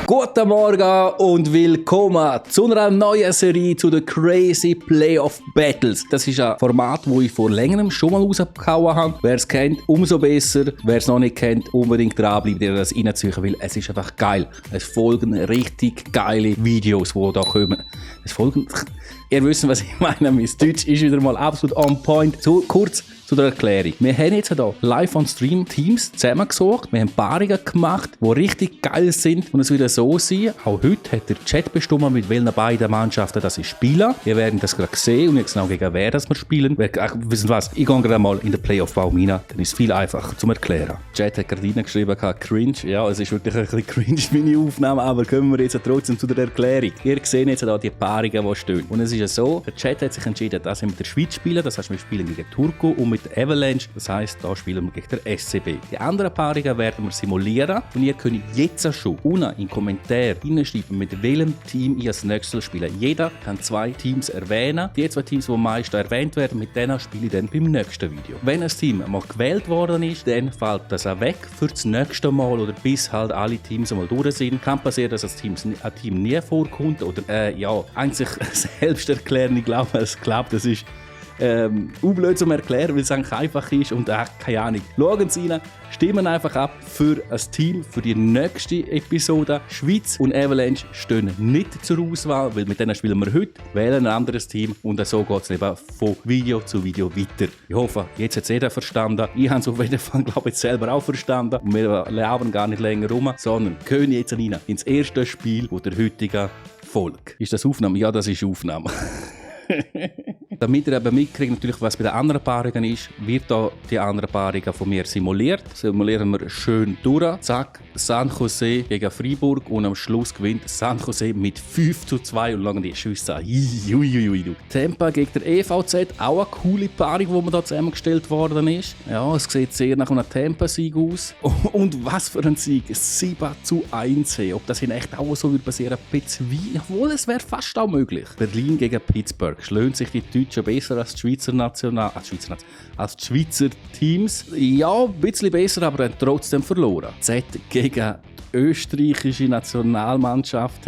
Guten Morgen und willkommen zu einer neuen Serie zu den Crazy Playoff Battles. Das ist ein Format, das ich vor längerem schon mal rausgehauen habe. Wer es kennt, umso besser. Wer es noch nicht kennt, unbedingt dranbleiben, der das reinziehen will. Es ist einfach geil. Es folgen richtig geile Videos, die hier kommen. Es folgen... Ihr wisst, was ich meine. Mein Deutsch ist wieder mal absolut on point. Kurz zu der Erklärung. Wir haben jetzt hier live on Stream Teams zusammengesucht. Wir haben Paarungen gemacht, die richtig geil sind. Und es wird so sein, auch heute hat der Chat bestimmt, mit welchen beiden Mannschaften das ich spiele. Ihr werdet das gerade sehen und jetzt genau gegen wer das wir spielen. Wissen was? Ich gehe gerade mal in den Playoff-Baum rein. Dann ist es viel einfacher zum Erklären. Chat hat gerade reingeschrieben, cringe. Ja, es ist wirklich ein bisschen cringe, meine Aufnahme, aber kommen wir jetzt trotzdem zu der Erklärung. Ihr seht jetzt hier die Paarungen, die stehen. Und es ist so, der Chat hat sich entschieden, dass wir mit der Schweiz spielen. Das heißt, wir spielen gegen Turku und mit der Avalanche. Das heisst, da spielen wir gegen der SCB. Die anderen Paarungen werden wir simulieren. Und ihr könnt jetzt schon unten in den Kommentaren hineinschreiben, mit welchem Team ihr als nächstes spielen. Jeder kann 2 Teams erwähnen. Die 2 Teams, die am meisten erwähnt werden, mit denen spiele ich dann beim nächsten Video. Wenn ein Team mal gewählt worden ist, dann fällt das auch weg für das nächste Mal oder bis halt alle Teams einmal durch sind. Kann passieren, dass ein Team nie vorkommt oder eigentlich selbst erklären. Ich glaube, das ist blöd zum Erklären, weil es eigentlich einfach ist und keine Ahnung. Schauen Sie rein, stimmen einfach ab für ein Team für die nächste Episode. Schweiz und Avalanche stehen nicht zur Auswahl, weil mit denen spielen wir heute, wählen ein anderes Team und so geht es eben von Video zu Video weiter. Ich hoffe, jetzt hat es jeder verstanden. Ich habe es auf jeden Fall, glaube ich, selber auch verstanden. Und wir laufen gar nicht länger rum, sondern gehen jetzt rein ins erste Spiel der heutigen Folge. Ist das Aufnahme? Ja, das ist Aufnahme. Damit ihr eben mitkriegt, natürlich, was bei den anderen Paarungen ist, wird da die anderen Paarungen von mir simuliert. Simulieren wir schön durch. Zack, San Jose gegen Freiburg und am Schluss gewinnt San Jose mit 5:2 und lange die Schüsse an. Tampa gegen der EVZ, auch eine coole Paarung, die mir da zusammengestellt worden ist. Ja, es sieht sehr nach einem Tampa-Sieg aus. Und was für ein Sieg, 7:1. Ob das in echt auch so wird passieren, ein bisschen wie, jawohl, es wäre fast auch möglich. Berlin gegen Pittsburgh. Schlönt sich die Deutschen besser als die als die Schweizer Teams. Ja, ein bisschen besser, aber haben trotzdem verloren. Z gegen die österreichische Nationalmannschaft.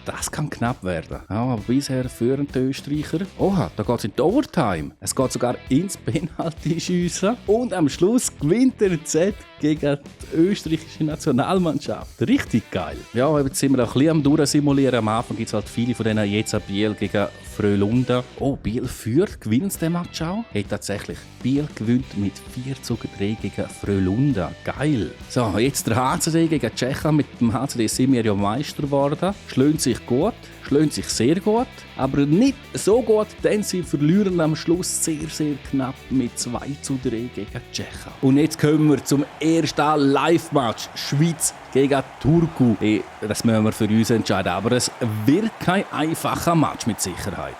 Das kann knapp werden. Ja, aber bisher führen die Österreicher. Oha, da geht es in die Overtime. Es geht sogar ins Penalty-Schiessen. Und am Schluss gewinnt der Z gegen die österreichische Nationalmannschaft. Richtig geil. Ja, jetzt sind wir auch ein bisschen am Durchsimulieren. Am Anfang gibt es halt viele von denen. Jetzt Biel gegen Frölunda. Oh, Biel führt. Gewinnt den Match auch? Hey, tatsächlich. Biel gewinnt mit 4:3 gegen Frölunda. Geil. So, jetzt der HCD gegen Tschechien. Mit dem HCD sind wir ja Meister geworden. Schlönt sich gut. Schlönt sich sehr gut. Aber nicht so gut, denn sie verlieren am Schluss sehr, sehr knapp mit 2:3 gegen Tschechien. Und jetzt kommen wir zum ersten Live-Match. Schweiz gegen Turku. Hey, das müssen wir für uns entscheiden. Aber es wird kein einfacher Match mit Sicherheit.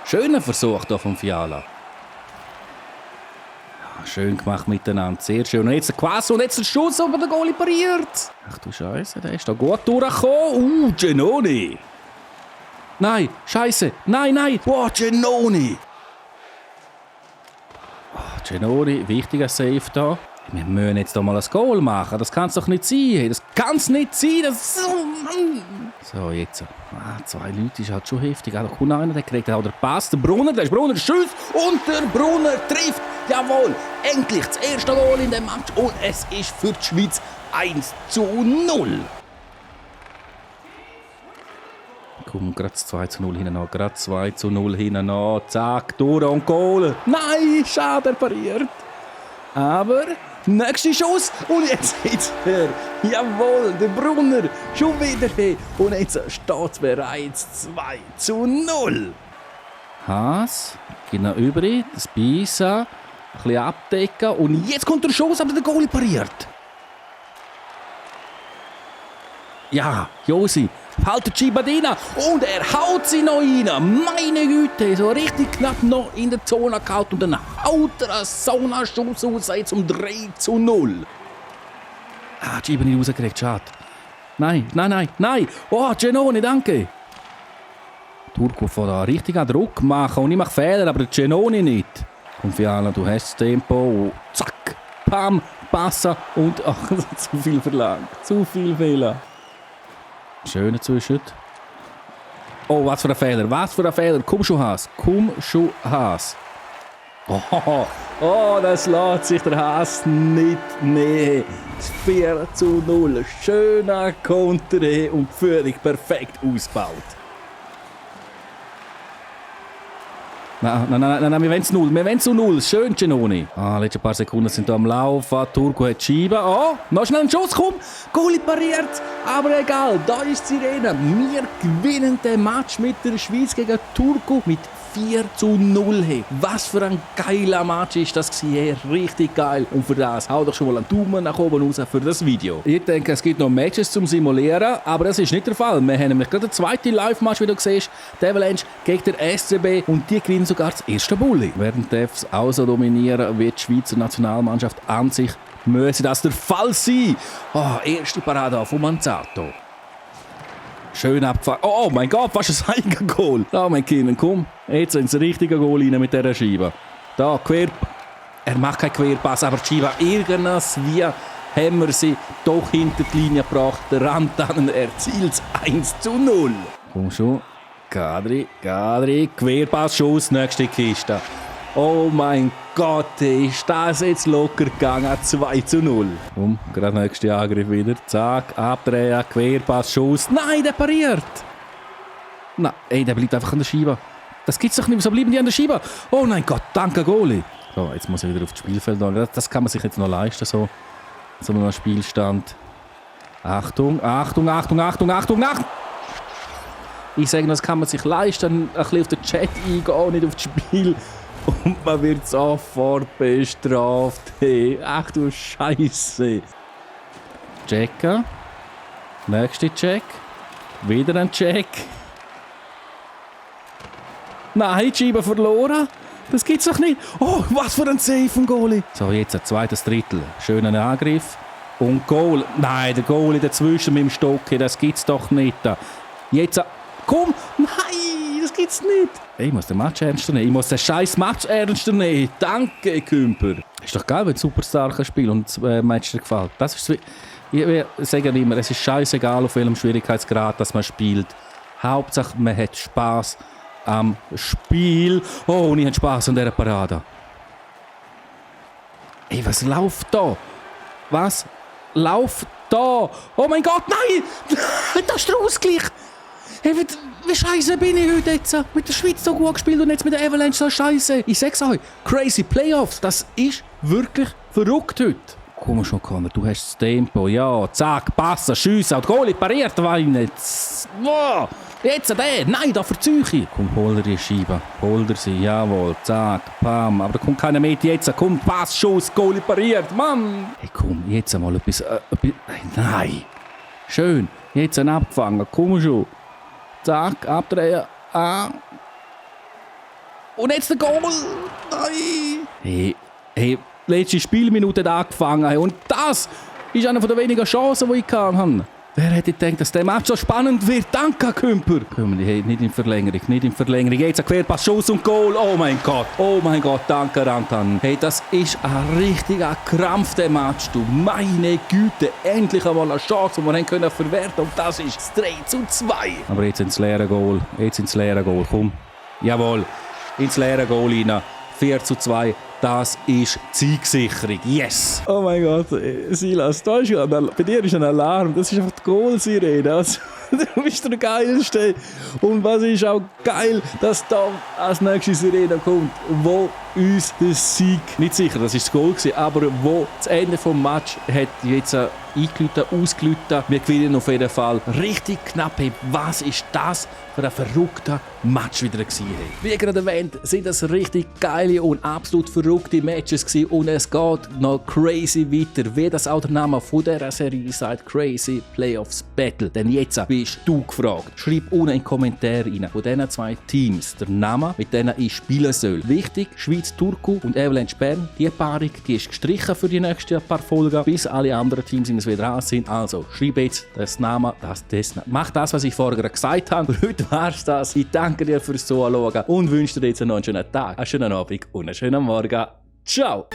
Schöner Versuch hier von Fiala. Schön gemacht miteinander, sehr schön. Und jetzt ein Quass und jetzt ein Schuss, aber der Goalie pariert. Ach du Scheiße, der ist da gut durchgekommen. Genoni. Nein, Scheiße. Nein. Boah, Genoni. Genoni, wichtiger Save da. Wir müssen jetzt doch mal ein Goal machen. Das kann es doch nicht sein. Das kann es nicht sein. So, jetzt. 2 Leute ist halt schon heftig. Da kommt einer, der kriegt auch den Pass. Der Brunner, schießt und der Brunner trifft. Jawohl, endlich das erste Goal in dem Match. Und es ist für die Schweiz 1:0. Komm, gerade 2:0 hinten an. Gerade 2:0 hinten an. Zack, durch und Goal. Nein, schade, er pariert. Aber nächster Schuss und jetzt ist er. Jawohl, der Brunner schon wieder hin. Und jetzt steht es bereits 2:0. Haas, genau übrig, das Bisa, ein bisschen abdecken und jetzt kommt der Schuss, aber der Goalie pariert. Ja, Josi, haltet Schibadina und er haut sie noch rein. Meine Güte, so richtig knapp noch in der Zone gehalten und dann haut er so einen Schuss raus zum 3:0. Schiba nicht rausgekriegt, schade. Nein. Oh, Genoni, danke. Turku von da richtig an Druck machen und ich mache Fehler, aber Genoni nicht. Und Fiala, du hast das Tempo. Zack, Pam, Passa und... Ach, zu viel verlangt. Zu viel Fehler. Schöner Zwischenschritt. Oh, was für ein Fehler. Was für ein Fehler. Komm schon, Haas. Komm schon, Haas. Oh, das lässt sich der Haas nicht nehmen. 4:0. Schöner Konter und die Führung perfekt ausgebaut. Nein, wir wollen es 0. Wir wollen es 0. Schön, Genoni. Letzte paar Sekunden sind da am Laufen. Turco hat die Scheibe. Oh, noch schnell ein Schuss, komm. Goalie pariert. Aber egal, da ist die Sirene. Wir gewinnen den Match mit der Schweiz gegen Turco mit 4:0. Hey, was für ein geiler Match ist das gewesen. Hey, richtig geil. Und für das hau doch schon mal einen Daumen nach oben raus für das Video. Ich denke, es gibt noch Matches zum Simulieren, aber das ist nicht der Fall. Wir haben nämlich gerade den zweiten Live-Match, wie du siehst. Die Avalanche gegen den SCB und die gewinnen sogar das erste Bulli. Während die Fs auch so dominieren wie die Schweizer Nationalmannschaft an sich, müsse das der Fall sein. Erste Parade von Manzato. Schön abgefahren. Oh mein Gott, was ein Eigengoal. Da, mein Kind, komm. Jetzt ins richtige Goal rein mit dieser Scheibe. Da, er macht keinen Querpass, aber die Scheibe irgendwie haben wir sie doch hinter die Linie gebracht. Der Rantanen erzielt 1:0. Komm schon. Kadri, Querpass, Schuss, nächste Kiste. Oh mein Gott, ist das jetzt locker gegangen, 2:0. Gerade nächster Angriff wieder. Zack, abdrehen, Querpass, Schuss. Nein, der pariert. Nein, der bleibt einfach an der Scheibe. Das gibt's doch nicht, wieso bleiben die an der Scheibe? Oh mein Gott, danke Goalie. So, jetzt muss ich wieder auf das Spielfeld gehen. Das kann man sich jetzt noch leisten, so einem Spielstand. Achtung. Ich sage, das kann man sich leisten, ein bisschen auf den Chat eingehen, nicht auf das Spiel. Und man wird sofort bestraft. Hey, ach du Scheiße. Checken. Nächster Check. Wieder ein Check. Nein, die Scheibe verloren. Das gibt's doch nicht. Oh, was für ein Save vom Goalie. So, jetzt ein zweites Drittel. Schöner Angriff. Und Goal. Nein, der Goalie dazwischen mit dem Stock. Das gibt's doch nicht. Jetzt. Komm. Nein, das gibt's nicht. Ich muss den Match ernster nehmen. Ich muss den scheiß Match ernster nehmen. Danke, Kümper. Ist doch geil, wenn Superstar spielt und das Match dir gefällt. Das ist, ich sage immer, es ist scheißegal, auf welchem Schwierigkeitsgrad das man spielt. Hauptsache, man hat Spass am Spiel. Oh, und ich habe Spass an dieser Parade. Ey, was läuft da? Was läuft da? Oh mein Gott, nein! Das ist der Ausgleich! Hey, wie scheiße bin ich heute jetzt? Mit der Schweiz so gut gespielt und jetzt mit der Avalanche so scheiße. Ich sag's euch, crazy Playoffs, das ist wirklich verrückt heute. Komm schon, Connor, du hast das Tempo. Ja, zack, passen, schiessen. Und Goalie pariert, Weine. Wow. Jetzt der. Nein, da verziehe ich. Komm, hol dir die Scheibe. Hol dir sie, jawohl. Zack, pam. Aber da kommt keiner mit. Jetzt, komm, Pass, Schuss, Goalie pariert. Mann. Hey, komm, jetzt mal etwas. Nein. Schön. Jetzt abgefangen. Komm schon. Zack, abdrehen. Und jetzt der Goal. Nein. Hey, letzte Spielminute angefangen. Und das ist eine der wenigen Chancen, die ich hatte. Wer hätte gedacht, dass der Match so spannend wird? Danke, Kümper. Hey, nicht in Verlängerung. Jetzt ein Querpass, Schuss und Goal. Oh mein Gott, danke, Rantan. Hey, das ist ein richtiger Krampf, der Match. Du, meine Güte, endlich einmal eine Chance, die wir können verwerten. Und das ist das 3:2. Aber jetzt ins leere Goal. Komm. Jawohl, ins leere Goal rein. 4:2. Das ist Siegsicherung. Yes! Oh mein Gott, Silas, bei dir ist ein Alarm. Das ist einfach die Goal-Sirene. Also, du bist der Geilste. Und was ist auch geil, dass da als nächste Sirene kommt, wo uns der Sieg, nicht sicher, das war das Goal gewesen, aber wo das Ende des Matches hat jetzt ausgelöst. Wir gewinnen auf jeden Fall richtig knapp. Hey, was ist das für ein verrückter Match wieder gewesen? Hey. Wie gerade erwähnt, sind das richtig geile und absolut verrückte Matches gewesen und es geht noch crazy weiter, wie das auch der Name von dieser Serie sagt, Crazy Playoffs Battle. Denn jetzt bist du gefragt. Schreib unten in die Kommentare rein, von diesen zwei Teams der Name, mit denen ich spielen soll. Wichtig, Schweiz, Turku und Avalanche Bern, die Paarung, die ist gestrichen für die nächsten paar Folgen, bis alle anderen Teams wieder dran sind. Also, schreib jetzt das Name, mach das, was ich vorher gesagt habe. Für heute war's das. Ich danke dir fürs Zuschauen und wünsche dir jetzt noch einen schönen Tag, einen schönen Abend und einen schönen Morgen. Ciao!